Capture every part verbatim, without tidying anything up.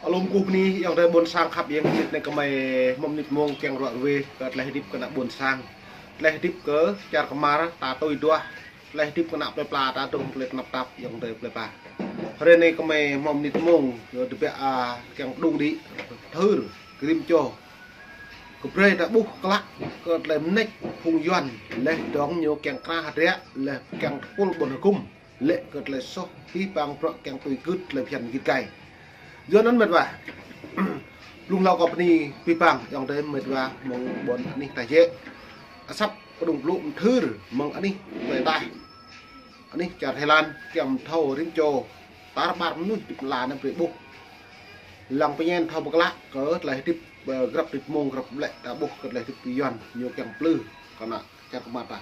Lŏm kơkuh bơni, ayŏng adơi ƀôn sang khăp, ayŏng adơi, mơnit anai kơmơi hmâo mơnit mông kiăng ruai ruai kơ tơlơi hơdip kơ ană ƀôn sang. Tơlơi hơdip kơ čar kơmar ta tui duah. Tơlơi hơdip kơ ană plơi pla ta dŏ tơlơi tơnap tap, ayŏng adơi plơi pla. Hrơi anai kơmơi hmâo mơnit mông, yua tơbiă, a, kiăng pơđung đĭ, pơthưr, rĭm čô. Kơ brơi ta ƀuh klă, kơ tơlơi mơneč phung Yuan, laih dơ̆ng ñu kiăng krah hơdră, laih kiăng tơpul ƀôn hơgŭm. Lĕ kơ tơlơi soh, abih bang bruă kiăng tui gưt tơlơi phiăn git gai. Yua anŭn mĕt wa. Blung hlâo kơ bơni abih bang, ayŏng adơi mĕt wa, mơ̆ng ƀôn anih ta jĕ. Asăp kơđung blŭ pơthưr, mơ̆ng anih tơlơi taih. Anih čar Thái Lan, kiăng thâo rĭm čô. Tar ƀar mơnuih hơdip lăn anai brơi ƀuh. Lăng pơñen thâo pơklă, kơ tơlơi hơdip, ơ, grăp hơdip mông, grăp ƀlĕ, ta ƀuh kơ tơlơi hơdip Yuan, ñu kiăng plư, kơ ană čar kơmar ta.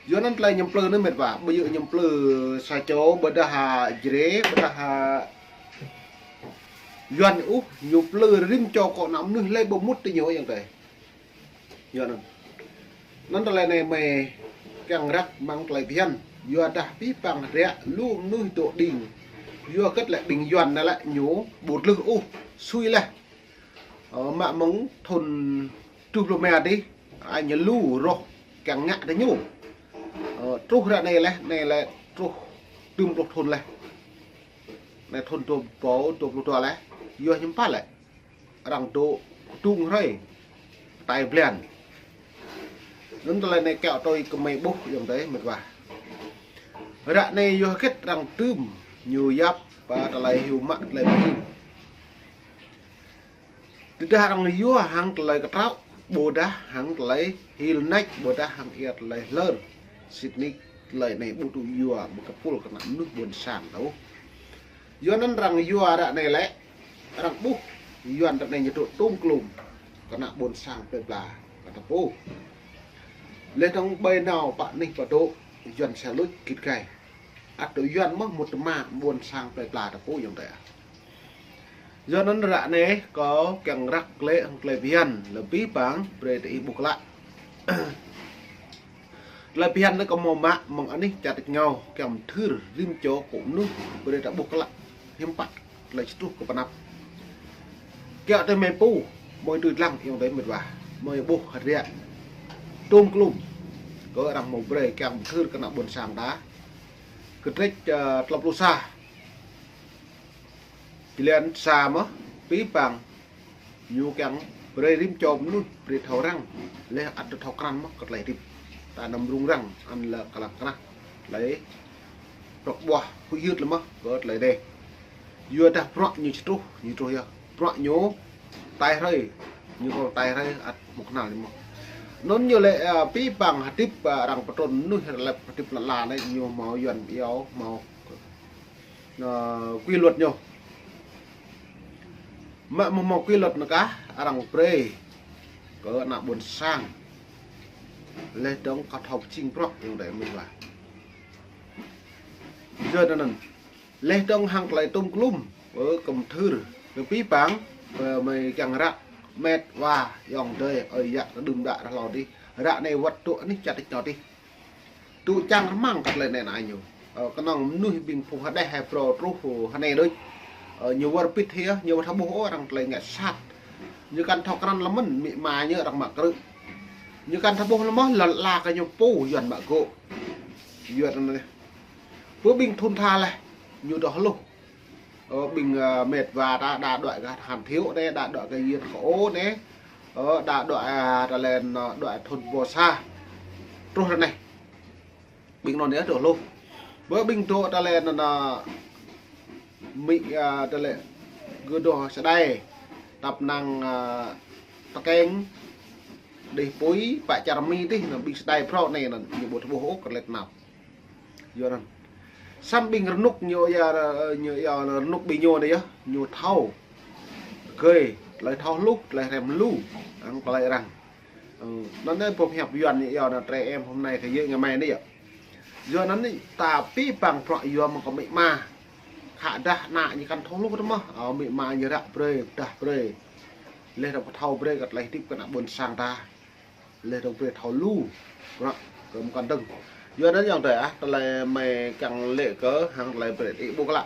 Yua anŭn tơlơi ñu plư anai mĕt wa, ƀu djơ̆ ñu plư sa čô, ƀôdah ha Jrai, ƀôdah ha Yuan ôh, ñu plư rĭm čô kơ ană mơnuih lĕ ƀu mŭt tơ ñu ayŏng adơi. Yua anŭn. Anŭn tơlơi anai mơi kiăng răk mơ̆ng tơlơi phiăn. Yua dah abih bang ră lu mơnuih dŏ đing. Yua kơ tơlơi ƀing Yuan anai lĕ ñu ƀu tlưh ôh, sui laih. Ơ, mă mơ̆ng thun tơjuh pluh rơma dih, ai ñu lu roh kiăng ngă tơ ñu. Ơ, truh ră anai laih, anai laih truh tơjuh pluh thun laih. Anai thun dua rơbâo dua pluh dua laih, yua hiư̆m pă lĕ. Arăng dŏ kơdung hrơi, tai blan. Anŭn tơlơi anai kiaŏ tui kơmơi ƀuh ayŏng adơi mĕt wa. Ră anai yua hơget arăng tơm ñu yap, pơ tơlơi hyu mă tơlơi ƀing. Tơdah arăng yua hăng tơlơi kơtraŏ, ƀôdah hăng tơlơi hil nač, ƀôdah hăng ia tơlơi hlơr. Sĭt nik tơlơi anai ƀu tŭ yua ƀu kơpul kơ ană mơnuih ƀôn sang ôh. Yua anŭn arăng yua ră anai lĕ, arăng ƀuh Yuan ră anai ñu dŏ tôm klum kơ ană ƀôn sang plơi pla kơ ta pô. Laih dơ̆ng ƀơi nao pă anih pă dŏ, Yuan sa luč git gai. Ăt dŏ Yuan mơ̆ mŭt tơma ƀôn sang plơi pla ta pô ayŏng adơi. Yua anŭn ră anai kâo kiăng răk glaĭ hăng tơlơi phiăn, lĕ abih bang brơi tơ ih ƀuh klă. Tơlơi phiăn anai kâo hmâo mă mơ̆ng anih čar tač rơngiao, kiăng pơthưr rĭm čô kơ mơnuih brơi ta ƀuh klă hiư̆m pă tơlơi či truh kơ pơ anăp. Kiaŏ tui mơi pô, mơi tui lăng ayŏng adơi mĕt wa, mơi ƀuh hơdră. Tôm klum, kơ arăng hmâo brơi kiăng pơthưr kơ ană ƀôn sang ta. Kơtrĕč, ơ, klâo pluh sa. Jơlan sa mơ̆, abih bang ñu kiăng brơi rĭm čô mơnuih brơi thâo răng, laih ăt thâo krăn mơ̆ kơ tơlơi hơdip. Ta anăm rŭng răng, ăn lĕ kơlăk krah, tơlơi prŏk ƀuah, huĭ hyưt lĕ mơ̆ kơ tơlơi dêh. Yua dah bruă ñu či truh, ñu truh yơh. Bruă ñu tai hrơi, ñu kơ tai hrơi ăt hmâo kơnăl ñu mơ̆. Anŭn ñu lĕ, ơ, abih bang hơdip, ơ, arăng pơtrŭn mơnuih lĕ hơdip lăn ala anai ñu hmâo Yuan iâu, hmâo ơ, quy luật ñu. Mă mơ̆ hmâo quy luật anŭn kah, arăng brơi kơ ană ƀôn sang. Laih dơ̆ng kơ thâo pơjing bruă ayŏng adơi mĕt wa. Yua anŭn. Laih dơ̆ng hăng tơlơi tôm klum, ơ, kơ pơthưr, kơ abih bang, ơ, mơi kiăng răk, mĕt wa, ayŏng adơi, ơi yă kơđưm đă rơhlâo dih. Ră anai wơ̆t dŏ anih čar tač rơngiao dih. Tŭ čang rơmang kơ tơlơi anai ană ñu. Ơ, kơnơ̆ng mơnuih ƀing pô hơđeh hơbrô truh hơnai đôč. Ơ, ñu wơr bĭt hĭ, ñu ƀu thâo ƀuh ôh arăng tơlơi ngă sat. Ñu kăn thâo krăn lơmơ̆n, amĭ ama ñu arăng mă krư̆. Ñu kăn thâo ƀuh lơmơ̆n, lŏn ala kơ ñu pô Yuan mă gŏ. Yuan anai. Pơ ƀing thun tha laih, ñu dŏ hluh. Ơ, ƀing, ơ, mĕt wa ta, đa đuaĭ kơ Hàn Thiếu anai, đa đuaĭ kơ Yuan Khơ Ô anai. Ơ, đa đuaĭ, ơ, tơlơi anŭn, đuaĭ thun rơbâo sa. Truh ră anai. Ƀing anŭn yơh dŏ hluh. Bơ ƀing dŏ tơlơi anŭn, ơ, amĭ, ơ, tơlơi gơ̆ dŏ Sa Đai. Tăp năng, ơ, Tơkeng, Dêh Pui, pă čar Mi dih, anŭn ƀing Sa Đai phrâo anai anŭn, ñu ƀu thâo ƀuh ôh kơ tơlơi tơnap. Yua anŭn. Samơ̆ ƀing rơnŭk ñu ia, ñu ia rơnŭk ƀing ñu anai yơh, ñu thâo. Gơi, tơlơi thâo hluh, tơlơi hrăm lu, hăng tơlơi arăng. Ơ, anŭn anai boh hiăp Yuan ñu ia anŭn trẻ em hôm nay thế giới ngày mai anai yơh. Yua anŭn anai, ta abih bang bruă yua mơ̆ng kơ amĭ ama. Khă dah ană ñu kăn thâo hluh tơ mơ̆, ơ, amĭ ama ñu răk brơi, pơdah brơi. Laih dơ̆ng pơthâo brơi kơ tơlơi hơdip kơ ană ƀôn sang ta. Laih dơ̆ng brơi thâo lu, bruă kơ mơ̆ng kăn dơ̆ng. Yua anŭn ayŏng adơi ah, tơlơi mơi kiăng lĕ kơ hăng tơlơi brơi ih ƀuh klă.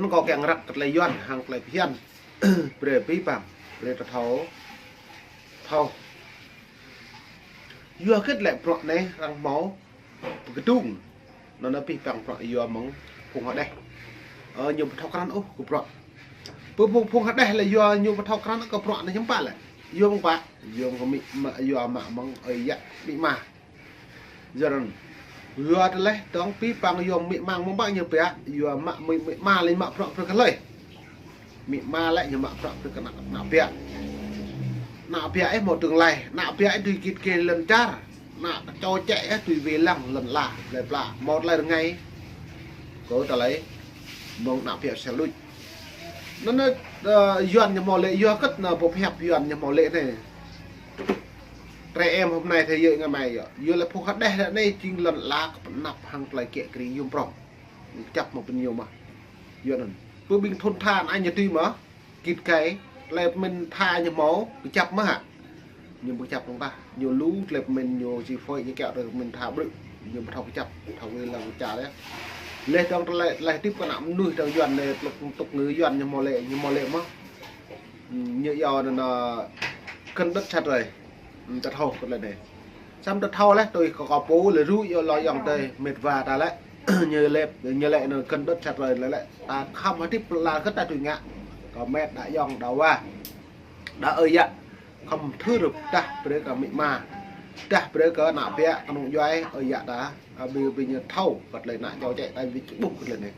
Kâo kiăng răk kơ tơlơi Yuan hăng tơlơi phiăn. Brơi pih păng, brơi ta thâo. Thâo. Yua hơget lĕ bruă anai arăng hmâo pơkơdung. Anŭn pih păng bruă yua mơ̆ng phung hơđeh. Ơ, ñu ƀu thâo krăn ôh kơ bruă. Pơ phung, phung hơđeh lĕ yua ñu ƀu thâo krăn kơ bruă anai hiư̆m pă lĕ. Yua mơ̆ng pă, yua mơ̆ng amĭ ama, yua mă mơ̆ng ơi yă amĭ ama. Yua anŭn, yua tơlơi dong pih păng yua amĭ ama mơ̆ng pă ñu pia, yua mă amĭ, amĭ ama lĕ mă bruă brơi kơ hlơi. Amĭ ama lĕ ñu mă bruă brơi kơ ană, ană ƀiă. Ană ƀiă ih hmâo tương lai, ană ƀiă ih dưi git gai lŏn čar. Ană čô čĕ ih dưi wai lăng lŏn ala, plơi pla, hmâo tơlơi rơngai. Kơ tơlơi mơ̆ng ană ƀiă sel luč. Anŭn, ơ, Yuan ñu hmâo lĕ, yua hơget anŭn boh pơhiăp Yuan ñu hmâo lĕ anai. Trẻ em hôm nay thế giới ngày mai yơh. Yua lĕ phung hơđeh ră anai jing lŏn ala kơ pơnăp hăng tơlơi kiă kriê yôm prŏng. Kơjăp mơ̆ pơñu mơ̆. Yua anŭn. Pơ ƀing thôn tha anai ñu tui mơ̆. Git gai, tơlơi pơmĭn tha ñu hmâo, kơjăp mơ̆ hă. Ñu ƀu kơjăp dong tah. Ñu lu tơlơi pơmĭn ñu či phơi ñu kiaŏ tơlơi pơmĭn tha brư̆. Ñu ƀu thâo kơjăp, thâo wai lăng čar yơh. Leh dong tơlơi, tơlơi hơdip kơ ană mơnuih dong Yuan anai, tŭk, tŭk ngư Yuan ñu hmâo lĕ, ñu hmâo lĕ mơ̆. Ñu yua anŭn, anŭn, kơnơ̆ng đôč sat rơi. Ơ, ta thâo kơ tơlơi anai. Samơ̆ ta thâo leh, tui kơ kâo pô lĕ rŭ yua lŏ yŏng tơi, met wa ta lĕ. Ñu lĕ, ñu lĕ anŭn kơnơ̆ng đôč sat rơi lĕ lĕ. Ta khŏm hơdip lĕ hơget ta tui ngă. Kơ met đa yŏng đa wa. Đa ơi yă. Khŏm thâo rŭp dah brơi kơ amĭ ama. Dah brơi kơ ană ƀiă, kơnung djuai, ơi yă ta. Ơ, ƀing, ƀing ñu thâo, kơ tơlơi ană čô čĕ, ta wĭt ƀuh kơ tơlơi anai.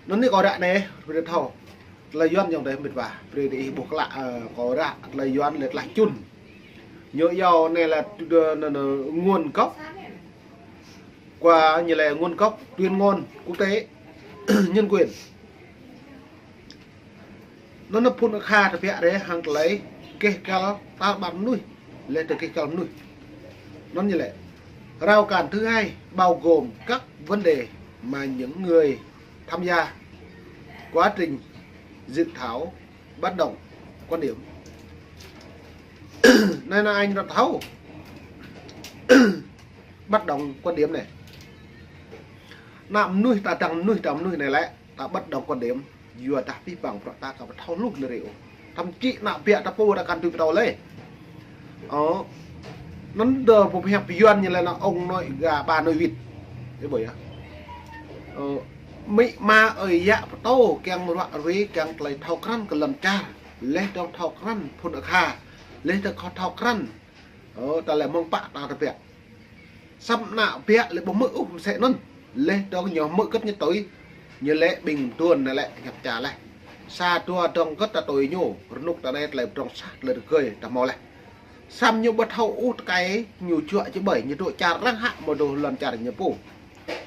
Anŭn anai kâo ră anai, brơi thâo. Tơlơi Yuan yŏng tơi met wa, brơi ih ƀuh klă, ơ, kâo ră tơlơi Yuan lĕ tơlơi čun. Ñu yua anai lĕ tơ-, anŭn, anŭn, nguồn gốc. Kơ ñu lĕ nguồn gốc tuyên ngôn quốc tế nhân quyền. Anŭn anŭn phun akha tơbiă rai hăng tơlơi keh kăl tar ƀar mơnuih, leh tơ keh kăl mơnuih. Anŭn ñu lĕ, rào cản thứ hai bao gồm các vấn đề mà những người tham gia quá trình dự thảo bất đồng quan điểm. Anai, anai, anh ta thâo bất đồng quan điểm anai. Ană mơnuih ta dăng mơnuih, dăng mơnuih anai lĕ, ta bất đồng quan điểm, yua dah pih păng bruă ta kơ ƀu thâo hluh anai ôh. Thậm chí ană ƀiă ta pô ta kăn tui pơtô lĕ. Ơ, anŭn dong boh pơhiăp Yuan ñu lĕ anŭn ông nội gà bà nội vịt. Ih ƀuh yơh. Ơ, amĭ ama ơi yă pơtô kiăng ruă ruê kiăng tơlơi thâo krăn kơ lŏn čar. Leh dong thâo krăn phun akha. Leh dong kơ thâo krăn. Ơ, tơlơi mơ̆ng pă ta tơbiă. Samơ̆ ană ƀiă lĕ ƀu hmư̆ ôh mơsĕ anŭn. Leh dong ñu hmư̆ hơget ñu tui. Ñu lĕ ƀing mơduôn anai lĕ hiăp čar leh. Sa dua dong hơget ta tui ñu, rơnŭk ta anai tơlơi pơdrŏng sah, tơlơi rơgơi ta hmâo leh. Samơ̆ ñu ƀu thâo ôh tơkai ñu juă či ƀơi, ñu dŏ čar arăng hă, mơ̆ dŏ lŏn čar ñu pô.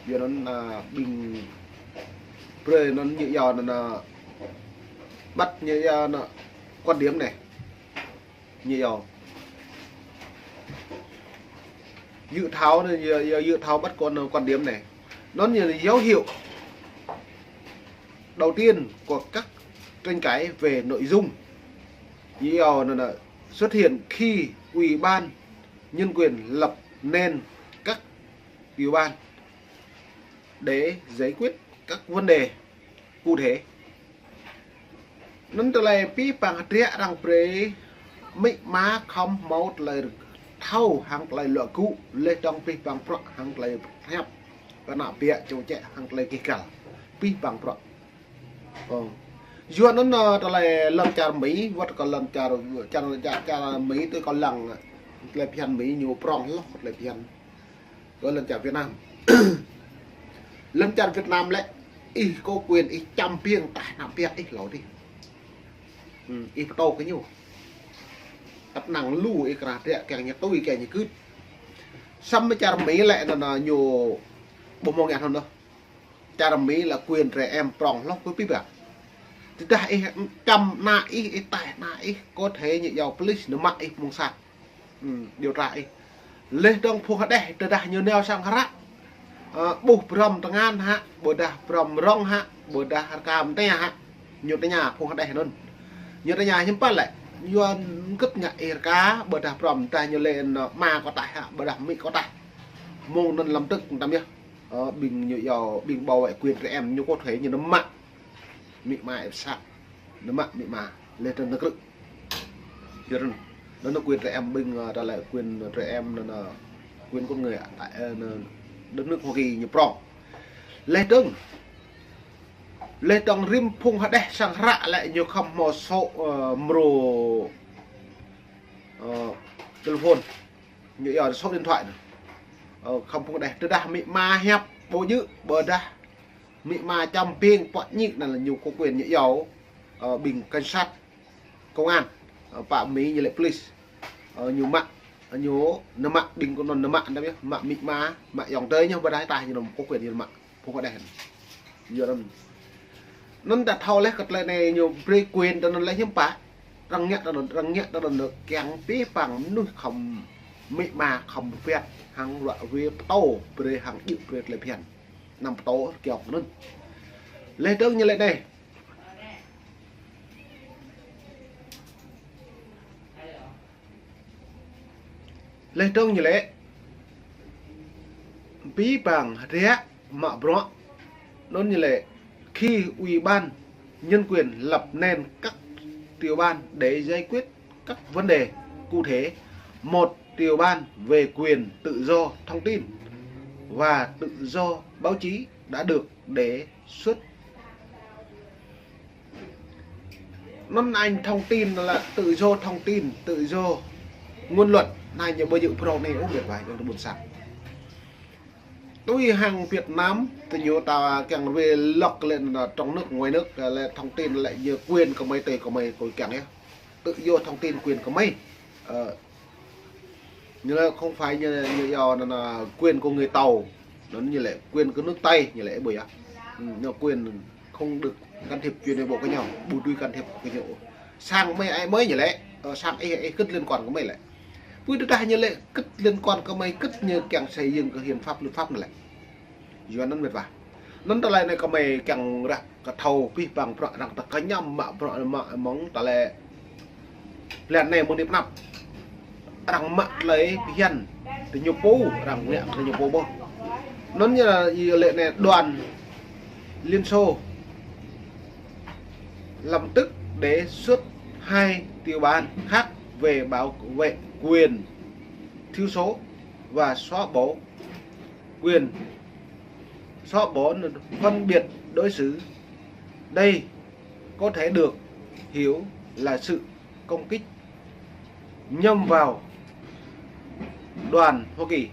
Yua anŭn, ơ, ƀing brơi anŭn ñu yua anŭn, ơ, ƀăt ñu yua anŭn quan điểm anai. Ñu yua. Dự thảo anai, yua, yua, dự thảo ƀăt quan, quan điểm anai. Anŭn ñu dấu hiệu đầu tiên của các tranh cãi về nội dung. Ñu yua anŭn, anŭn xuất hiện khi Ủy ban Nhân quyền lập nên các tiểu ban để giải quyết các vấn đề cụ thể. Anŭn tơlơi pih păng hơdră arăng brơi amĭ ama khŏm hmâo tơlơi thâo hăng tơlơi luă gŭ, leh dong pih păng bruă hăng tơlơi pơhiăp kơ ană ƀiă čô čĕ hăng tơlơi keh kăl. Pih păng bruă. Ơ. Yua anŭn, ơ, tơlơi lŏn čar Mi, wơ̆t kơ lŏn čar, čar, čar, čar Mi tui kâo lăng, tơlơi phiăn Mi ñu prŏng hloh, tơlơi phiăn kơ lŏn čar Việt Nam. Lŏn čar Việt Nam lĕ, ih có quyền ih čăm biêng tah ană ƀiă ih hlâo adih. Ơ, ih pơtô kơ ñu. Tăp năng lu ih krah trĕ kiăng ñu tui kiăng ñu gưt. Samơ̆ čar Mi lĕ anŭn, anŭn ñu ƀu hmâo ngă anŭn ôh. Čar Mi lĕ quyền trẻ em prŏng hloh kơ pih păng. Tơdah ih čăm ană ih, ih taih ană ih, có thể ñu yua police ñu mă ih mơ̆ng sat. Ơ, điều tra ih. Leh dong phung hơđeh, tơdah ñu nao sang hră. Ơ, ƀuh pơrăm tơngan hă, ƀôdah pơrăm rŏng hă, ƀôdah rơka mơta hă. Ñu tơña phung hơđeh anŭn. Ñu tơña hiư̆m pă lĕ. Yua hơget ngă ih rơka, ƀôdah pơrăm, tơdah ñu lĕ anŭn ama kâo taih hă, ƀôdah amĭ kâo taih. Mơ̆ng anŭn lăm tơ̆k tăm yơh. Ơ, ƀing ñu yua ƀing bảo vệ quyền trẻ em ñu có thể ñu nao mă amĭ ama ĕp sat, nao mă amĭ ama, lĕ tơ̆ng nao krư̆. Yua anŭn, anŭn quyền trẻ em ƀing, ơ, ta lĕ quyền trẻ em anŭn, anŭn quyền con người tại, ơ, anŭn đất nước Hoa Kỳ ñu prŏng. Lĕ tơ̆ng, lĕ tơ̆ng rĭm phung hơđeh sang hră lĕ ñu khŏm hmâo số, ơ, mrô, ơ, telephone, ñu yua số điện thoại anŭn. Ơ, khŏm phung hơđeh, tơdah amĭ ama hiăp ƀu djơ̆, ƀôdah amĭ ama čăm ping pŏk ñik anŭn lĕ ñu có quyền ñu yua, ơ, ƀing cảnh sát, công an, ơ, pă Mi ñu lĕ police. Ơ, ñu mă, ñu nao mă ƀing kơnŭn nao mă, nao mă, mă amĭ ama, mă ayŏng adơi ñu ƀôdah ta ñu nao có quyền ñu nao mă, phung hơđeh. Yua anŭn. Anŭn ta thâo lĕ kơ tơlơi anai ñu brơi quyền tơ anŭn lĕ hiư̆m pă. Arăng ngă tơ anŭn, arăng ngă tơ anŭn kiăng pĭ păng mơnuih khŏm amĭ ama khŏm pơpĕt hăng ruă wê pơtô brơi hăng djơ̆ brơi tơlơi phiăn. Anăm pơtô kiaŏ anŭn. Lĕ tơ̆ng ñu lĕ anai. Lĕ tơ̆ng ñu lĕ, pĭ păng hơdră mă bruă, anŭn ñu lĕ, khi Ủy ban Nhân quyền lập nên các tiểu ban để giải quyết các vấn đề cụ thể, một tiểu ban về quyền tự do thông tin và tự do báo chí đã được đề xuất. Anŭn anai thông tin lĕ tự do thông tin, tự do ngôn luận, anai ñu ƀu djơ̆ prŏng anai ôh, mĕt wa, ayŏng adơi ƀôn sang. Tui hăng Việt Nam, tơ ñu ta kiăng wê lŏk lĕ anŭn trong nước, ngoài nước, lĕ thông tin lĕ ñu quyền kơ mơi, tui kơ mơi, kơ kiăng yơh. Tự do thông tin quyền kơ mơi. Ơ, Ñu lĕ không phải ñu, ñu yua anŭn, anŭn quyền của người Tàu. Anŭn ñu lĕ quyền của nước Tây, ñu lĕ ƀu yơh. Ừ, ñu quyền không được can thiệp chuyện nội bộ của nhau, ƀu dưi can thiệp của nhau. Sang mơi ai mơi ñu lĕ, ơ, sang ih, ih kơt liên quan kơ mơi lĕ. Pui tơdah ñu lĕ kơt liên quan kơ mơi, kơt ñu kiăng xây dựng kơ hiến pháp, luật pháp anŭn lĕ. Yua anŭn mĕt wa. Anŭn tơlơi anai kơ mơi kiăng ră kơ thâo pĭ păng bruă arăng tơ kơñăm mă bruă mă mơ̆ng tơlơi. Blan anai mơ̆ng anai pơ anăp. Arăng mă tơlơi phiăn tơ ñu pô, arăng ngă tơ ñu pô ƀôh. Anŭn ñu lĕ, lĕ anai đoàn Liên Xô lập tức đề xuất hai tiểu ban khác về bảo vệ quyền thiểu số và xóa bỏ quyền, xóa bỏ phân biệt đối xử. Đây có thể được hiểu là sự công kích nhằm vào đoàn Hoa Kỳ.